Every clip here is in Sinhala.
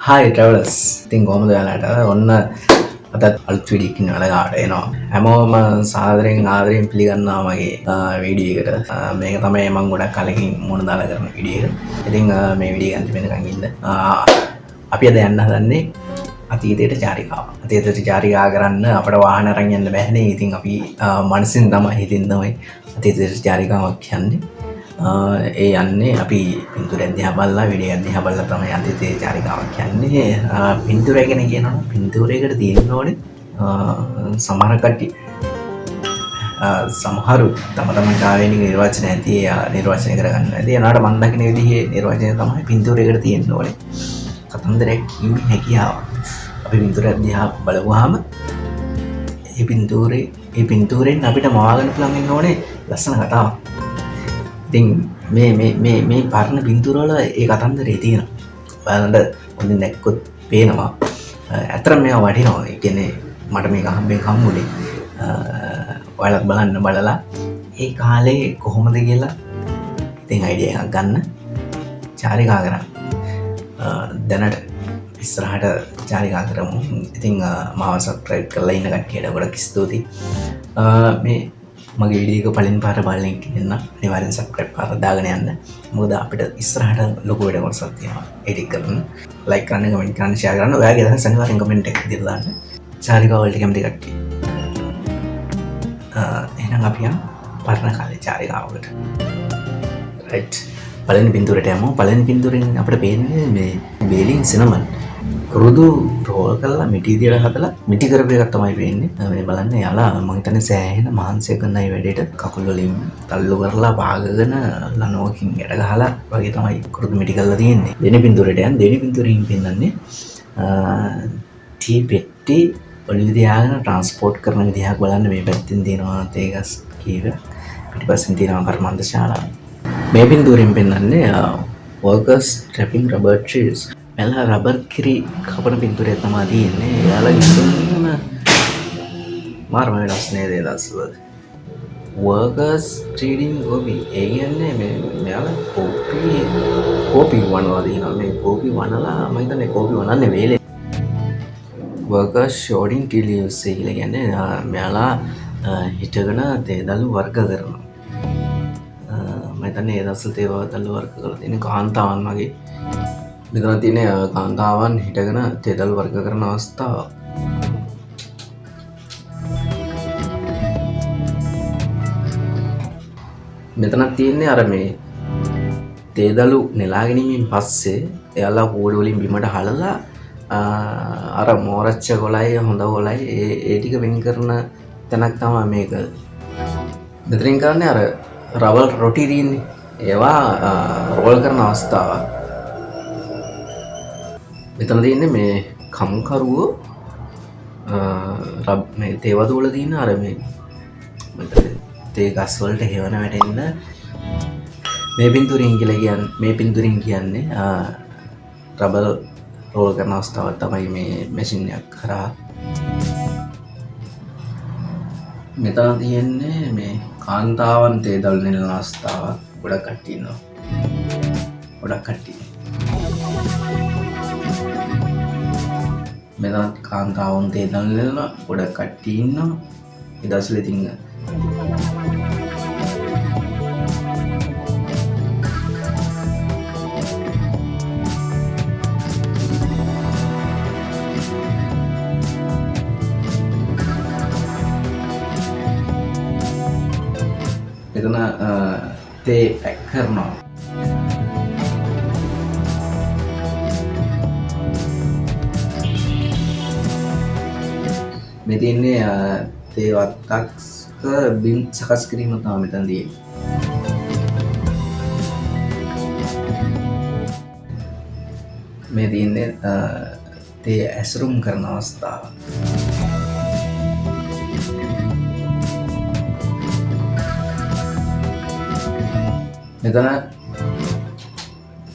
හායි ට්‍රැවලර්ස්. ඉතින් කොහොමද ඔයාලට? ඔන්න අදත් අලුත් වීඩියෝ එකකින් ඔයාලා ගාවට එනවා. හැමෝම සාදරයෙන් ආදරයෙන් පිළිගන්නවා මගේ වීඩියෝ එකට. මේක තමයි මම ගොඩක් කලකින් මුණ දාලා කරන වීඩියෝ එක. ඉතින් මේ වීඩියෝ එක අන්තිම වෙනකන් ඉන්න. අපි අද යන්න හදන්නේ අතීතයට චාරිකාව. අතීතයට චාරිකා කරන්න අපට වාහන අරන් යන්න බැහැනේ. ඉතින් අපි මනසින් තමයි හිතින් තමයි අතීතයට චාරිකාවක් යන්නේ. ඒ යන්නේ අපි පින්තූරයක් දිහා බලලා වීඩියෝ එකක් දිහා බලලා තමයි අතීතයේ චාරිකාවක් යන්නේ. පින්තූරය ගැන කියනවා නම් පින්තූරයකට තියෙන්න ඕනේ, සමහර කට්ටිය, සමහරු තම තමන්ට ආවේනික නිර්වචන ඇති, එයා නිර්වචනය කරගන්න ඇති. එනාට මං දකින විදිහේ නිර්වචනය තමයි පින්තූරයකට තියෙන්න ඕනේ කතන්දරයක් කීමේ හැකියාව. අපි පින්තූරයක් දිහා බලුවාම ඒ පින්තූරෙන් අපිට මවාගන්න පුළුවන් වෙන්න ඕනේ ලස්සන කතාවක්. ඉතින් මේ පරණ පින්තූරවල ඒ කතන්දරේ තියෙනවා. ඔයාලට හොඳින් දැක්කොත් පේනවා. ඇත්තටම මේවා වටිනවා. ඒ කියන්නේ මට මේක හම්බෙන් හම්බුනේ. ඔයාලත් බලන්න, බලලා ඒ කාලේ කොහොමද කියලා ඉතින් අයිඩියා එකක් ගන්න චාරිකා කරන්න. දැනට ඉස්සරහට චාරිකා කරමු. ඉතින් මාව සබ්ස්ක්‍රයිබ් කරලා ඉන්න කට්ටියට ගොඩක් ස්තුතියි. මේ මගේ වීඩියෝ එක පළවෙනි පාර බලන කෙනෙක් නම් අනිවාර්යෙන් සබ්ස්ක්‍රයිබ් කරලා දාගෙන යන්න. මොකද අපිට ඉස්සරහට ලොකු වැඩ කොටසක් තියෙනවා. ඒ ටික කරන්න. ලයික් කරන්න, කමෙන්ට් කරන්න, ෂෙයා කරන්න. ඔයාගේ අදහස් අනිවාර්යෙන් කමෙන්ට් එකක් විදිහට දාන්න. චාරිකා වලට කැමති කට්ටිය. එහෙනම් අපි යමු පරණ කාලේ චාරිකාවකට. රයිට්. පළවෙනි පින්තූරයට යමු. පළවෙනි පින්තූරෙන් අපිට පේන්නේ මේ බේලින් සිනමන් කුරුදු රෝල් කරලා මිටි විදියට හදලා මිටි කරපු එකක් තමයි පේන්නේ. මේ බලන්න යාලා මං හිතන්නේ සෑහෙන මහන්සියක් ගන්න මේ වැඩේට. කකුල් වලින් තල්ලු කරලා පාගගෙන ලණුවකින් ගැට ගහලා වගේ තමයි කුරුදු මිටි කරලා තියෙන්නේ. දෙවෙනි පින්තූරයට යන්. දෙවෙනි පින්තූරෙන් පෙන්නන්නේ, ටී පෙට්ටි ඔළුවේ තියාගෙන ට්‍රාන්ස්පෝර්ට් කරන විදිහක් බලන්න. මේ පැත්තෙන් තියෙනවා තේ ගස් කීපයක්, පිටිපස්සෙන් තියෙනවා කර්මාන්ත ශාලා. මේ පින්තූරෙන් පෙන්නන්නේ, workers tapping rubber trees. මෙයාලා රබර් කිරි කපන පින්තූරයක් තමයි තියෙන්නේ. එයාලා ගිහින් මාරම වෙනස් නේද ඒ දවස්වල. Workers trading coffee. ඒ කියන්නේ මෙයාලා කෝපි වනලා තියෙනවා. මේ කෝපි වනලා මම හිතන්නේ කෝපි වනන්නේ වේලේ. Workers sorting tea leaves කියලා කියන්නේ, මෙයාලා හිටගෙන තේ දළු වර්ග කරනවා. මම හිතන්නේ ඒ දවස්වල තේ දළු වර්ග කරලා තියෙන කාන්තාවන් වගේ. මෙතන තියෙන කාන්තාවන් හිටගෙන තේ දළු වර්ග කරන අවස්ථාව. මෙතනක් තියෙන්නේ අර මේ තේ දළු නෙලා ගැනීමෙන් පස්සේ එයාලා කූඩු වලින් බිමට හලලා, අර මෝරච්ච කොළයි හොඳ කොළයි ඒ ටික වෙන් කරන තැනක් තමයි මේක. මෙතනින් කරන්නේ අර රබර් රොටි තියෙන්නේ. ඒවා රෝල් කරන අවස්ථාවක්. මෙතන තියෙන්නේ මේ කම්කරුවෝ, මේ තේ වතු වල තියෙන අර මේ මෙතන තේ ගස් වලට හේවන වැටෙන්න මේ පින්තූරෙන් කියලා කියන්නේ, මේ පින්තූරෙන් කියන්නේ, රබර් රෝල් කරන අවස්ථාවක් තමයි මේ මැෂින් එකක් කරා. මෙතන තියෙන්නේ මේ කාන්තාවන් තේ දළු නෙලන අවස්ථාවක්. ගොඩක් කට්ටිය ඉන්නවා. ගොඩක් කට්ටිය. මෙතන කාන්තාවන් තේ දළු නෙලනවා. ගොඩක් කට්ටිය ඉන්නවා. ඒ දවස්වල ඉතින් මෙතන තේ පැක් කරනවා. මේ තියෙන්නේ, තේ වත්තක් බිම් සකස් කිරීම තමයි මෙතන තියෙන්නේ. මේ තියෙන්නේ, තේ ඇසුරුම් කරන අවස්ථාව. මෙතන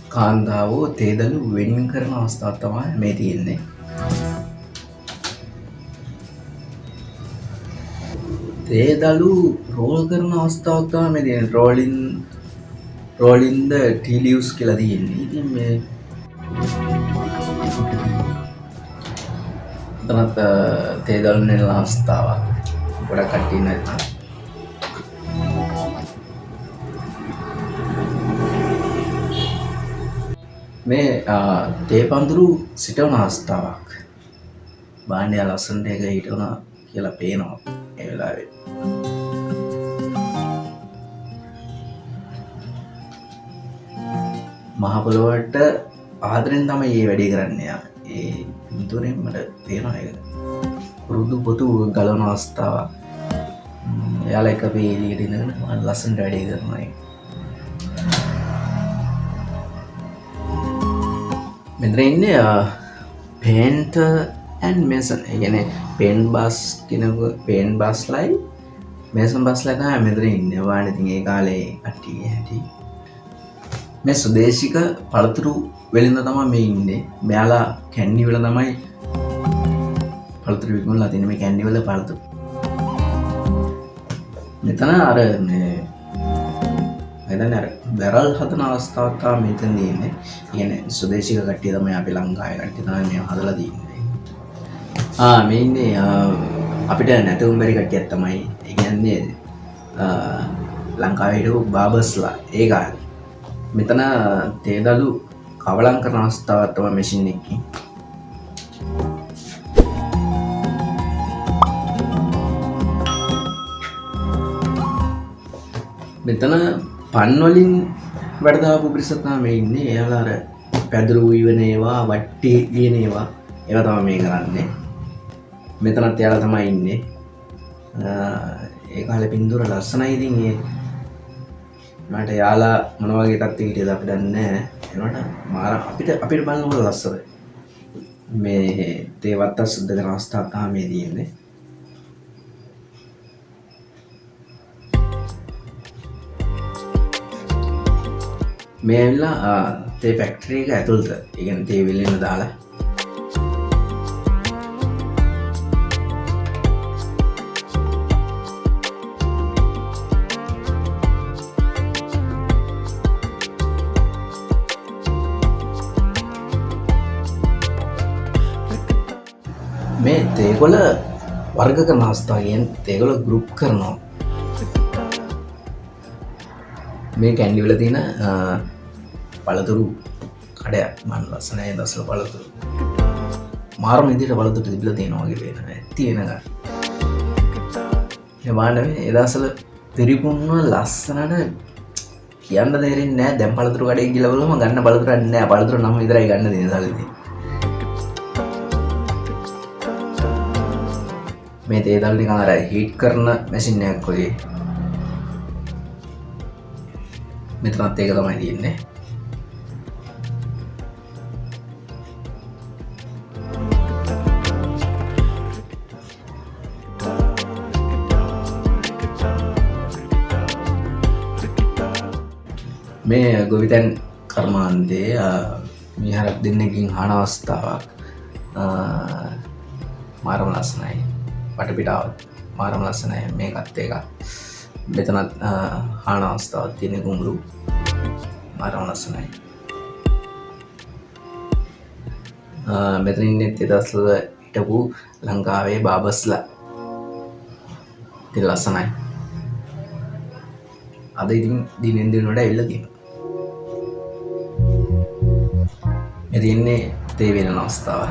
කාන්තාවෝ තේ දළු වෙන් කරන අවස්ථාවක් තමයි මේ තියෙන්නේ. තේ දළු රෝල් කරන අවස්ථාවක් තමයි මේ තියෙන්නේ. රෝලින් ද ටී ලීව්ස් කියලා තියෙන්නේ. ඉතින් මේ එතනත් තේ දලන වෙන අවස්ථාවක්. ගොඩක් කට්ටිය ඉන්නවා එතන. මේ තේ පඳුරු සිටවන අවස්ථාවක්. භාණ්ඩය ලස්සනට එක හිටවන කියලා පේනවා ඒ වෙලාවේ. මහ පොළොවට ආදරෙන් තමයි මේ වැඩේ කරන්නේ යා. ඒ පින්තූරෙන් මට පේනවා ඒක. කුරුදු පොතු ගලවන අවස්ථාවක්. එයාලා එක අපේ එළියට ඉඳගෙන මම ලස්සනට වැඩේ කරනවා ඒක. මෙතන ඉන්නේ පේන්ටර් ඇන්ඩ් මේසන්. ඒ කියන්නේ පේන්ට් බස් කෙනෙකු, පේන්ට් බස්ලයි මේසන් බස්ලයි තමයි මෙතන ඉන්නේ. ඔයාලා ඉතින් ඒ කාලේ කට්ටිය හැටි. මේ සුදේශික පළතුරු වෙළඳ තමයි මේ ඉන්නේ. මෙයාලා කැන්ඩි වල තමයි පළතුරු විකුණලා තියෙන්නේ. මේ කැන්ඩි වල පළතුරු. මෙතන අර මේ මම හිතන්නේ අර බැරල් හදන අවස්ථාවක් තමයි මෙතන තියෙන්නේ. ඒ කියන්නේ සුදේශික කට්ටිය තමයි අපේ ලංකාවේ කට්ටිය තමයි මේව හදලා තියෙන්නේ. මේ ඉන්නේ අපිට නැතුම් බැරි කට්ටියක් තමයි. ඒ කියන්නේ ලංකාවේ හිටපු බාබස්ලා ඒ කාලේ. මෙතන තේදලු කවලම් කරන අවස්ථාවක් තමයි මැෂින් එකකින්. මෙතන පන් වලින් වැඩ දාපු පිරිසක් තමයි මේ ඉන්නේ. එයාලා අර පැදුරු ඊවන ඒවා, වට්ටි ලියන ඒවා, ඒවා තමයි මේ කරන්නේ. මෙතනත් එයාලා තමයි ඉන්නේ. ඒ කාලේ පින්තූර ලස්සනයි ඉතින් ඒ මට යාලා මොන වගේ තත්ත්වයක හිටියද අපි දන්නේ නෑ. ඒ වුණාට මාර අපිට බලනකොට ලස්සනයි. මේ තේ වත්තක් සුද්ධ කරන අවස්ථාවක් තමයි මේ තියෙන්නේ. මේ ඇවිල්ලා තේ ෆැක්ටරි එක ඇතුළත. ඒ කියන්නේ තේ වෙලෙන්න දාලා. මේ තේකොළ වර්ග කරන අවස්ථාව කියන්නේ තේකොළ ගෲප් කරනවා. මේ කැන්ඩි වල තියෙන පළතුරු කඩයක්. මන් ලස්සනයි ඒ දවස්වල පළතුරු. මාරම විදිහට පළතුරු තිබිලා තියෙනවා වගේ පේනවා. ඇත්ති වෙනකන්. මේ බලන්න මේ ඒ දවස්වල පිරිපුන්ව ලස්සනට කියන්න තේරෙන්නේ නෑ. දැන් පළතුරු කඩේ ගිහලා බලුවම ගන්න පළතුරක් නෑ. පළතුරු නම විතරයි ගන්න තියෙන සල්ලි. මේ තේ දළු නිකන් අර හීට් කරන මැෂින් එකක් වගේ. මෙතනත් ඒක තමයි තියෙන්නේ. මේ ගොවිතැන් කර්මාන්තයේ මිහරක් දෙන්නෙක්ගෙන් අහන අවස්ථාවක්. මාරම ලස්සනයි. වටපිටාවත් මාරම ලස්සනයි. මේකත් එකක්. මෙතනත් අහන අවස්ථාවක් තියෙන කුඹුරු මාරම ලස්සනයි. මෙතන ඉන්නේ ඒ දවස්වල හිටපු ලංකාවේ බාබස්ලා. ඉතින් ලස්සනයි. අද ඉතින් දිනෙන් දින වඩා ඇවිල්ලා තියෙනවා. මේ තියෙන්නේ තේ වේලන අවස්ථාව.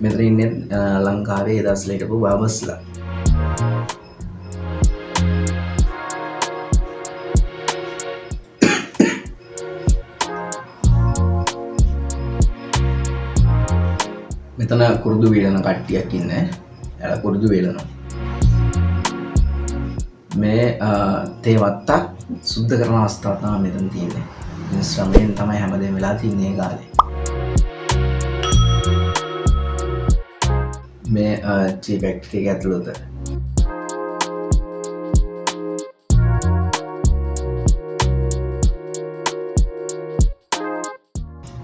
මෙතන ඉන්නේ ලංකාවේ ඒ දවස්වල හිටපු බාබස්ලා. මෙතන කුරුදු වේලන කට්ටියක් ඉන්නේ. එයාලා කුරුදු වේලනවා. මේ තේ වත්තක් සුද්ධ කරන අවස්ථාව තමයි මෙතන තියෙන්නේ. ඉතින් ශ්‍රමයෙන් තමයි හැමදේම වෙලා තින්නේ ඒ කාලේ. මේ චී ෆැක්ටරි එක ඇතුළත.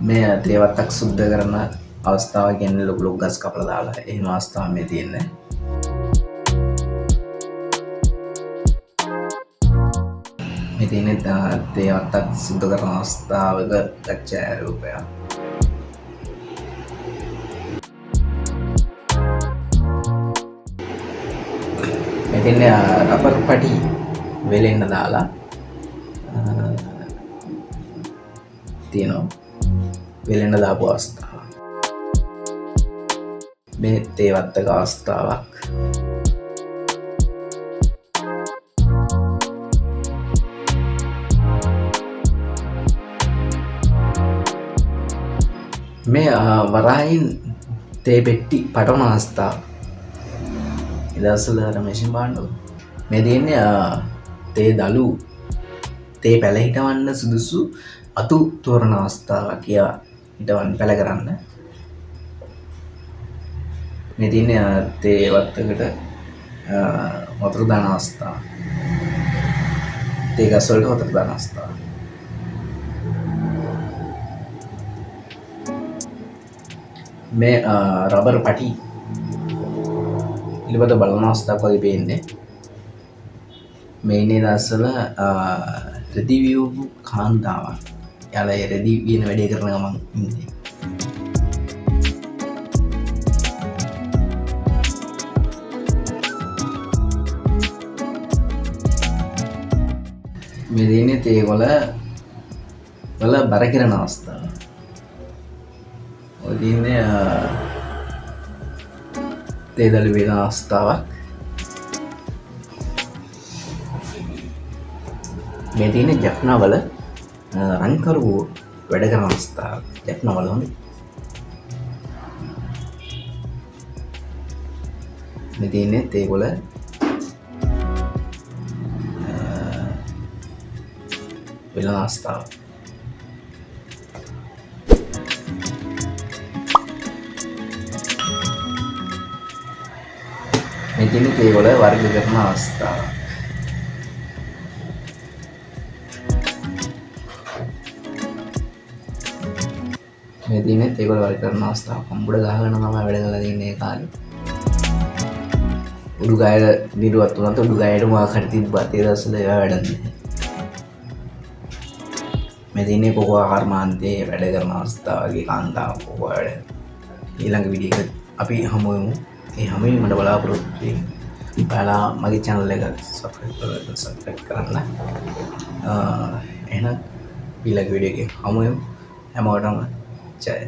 මේ තේ වත්තක් සුද්ධ කරන අවස්ථාව කියන්නේ ලොකු ලොකු ගස් කපලා දාලා එහෙම අවස්ථාවක් මේ තියෙන්නේ. මේ තියෙන්නේ තේ වත්තක් සුද්ධ කරන අවස්ථාවක ගත් ඡායාරූපයක්. මේ තියෙන්නේ රබර් පටි වෙලෙන්න දාලා තියෙනවා. වෙලෙන්න දාපු අවස්ථාව. මේ තේ වත්තක අවස්ථාවක්. මේ වරායින් තේ පෙට්ටි පටවන අවස්ථාව. ඒ දවස්වල අර මැෂින් බාණ්ඩ. මේ තියෙන්නේ තේ දලු තේ පැල හිටවන්න සුදුසු අතු තෝරන අවස්ථාවක් කියලා හිටවන්න පැල කරන්න. මේ තියෙන්නේ තේ වත්තකට වතුර දාන අවස්ථාව. තේ ගස් වලට වතුර දාන අවස්ථාව. මේ රබර් පටි පිළිබඳ බලන අවස්ථාවක් වගේ පේන්නේ. මේ ඉන්නේ දවස්වල රෙදි වියූපු කාන්තාවක්. එයාලා ඒ රෙදි වියන වැඩේ කරන ගමන් ඉන්නේ. මේ තියෙන්නේ තේ කොළ වල බර කිරන අවස්ථාව. ඔය තියෙන්නේ තේ දළු වෙන අවස්ථාවක්. මේ තියෙන්නේ ජෆ්නාවල රන්කරුවෝ වැඩ කරන අවස්ථාවක්. ජෆ්නාවල හොඳේ. මේ තියෙන්නේ තේ කොළ වෙන අවස්ථාවක්. මේ තියෙන්නේ තේ කොළ වර්ග කරන අවස්ථාවක්. මේ තියෙන්නේ තේ කොළ වර්ග කරන අවස්ථාවක්. කම්බුඩ ගහගෙන තමයි වැඩ කරලා තින්නේ ඒ කාලේ. උඩුකය නිරුවත් වුණත් උඩුකයට මොකක් හරි තිබ්බා. ඒ දවස්වල ඒවා වැඩක් නැහැ. මේ තියෙන්නේ කොකෝ කර්මාන්තයේ වැඩ කරන අවස්ථාවගේ කාන්තාව කොකෝ වැඩ. ඊළඟ වීඩියෝ එක අපි හමු වෙමු. ඒ හැම වෙලේම මට බලාපොරොත්තු වෙන්න. ඔයාලා මගේ channel එක subscribe කරන්න. එහෙනම් ඊළඟ වීඩියෝ එකෙන් හමු වෙමු. හැමෝටම ජය.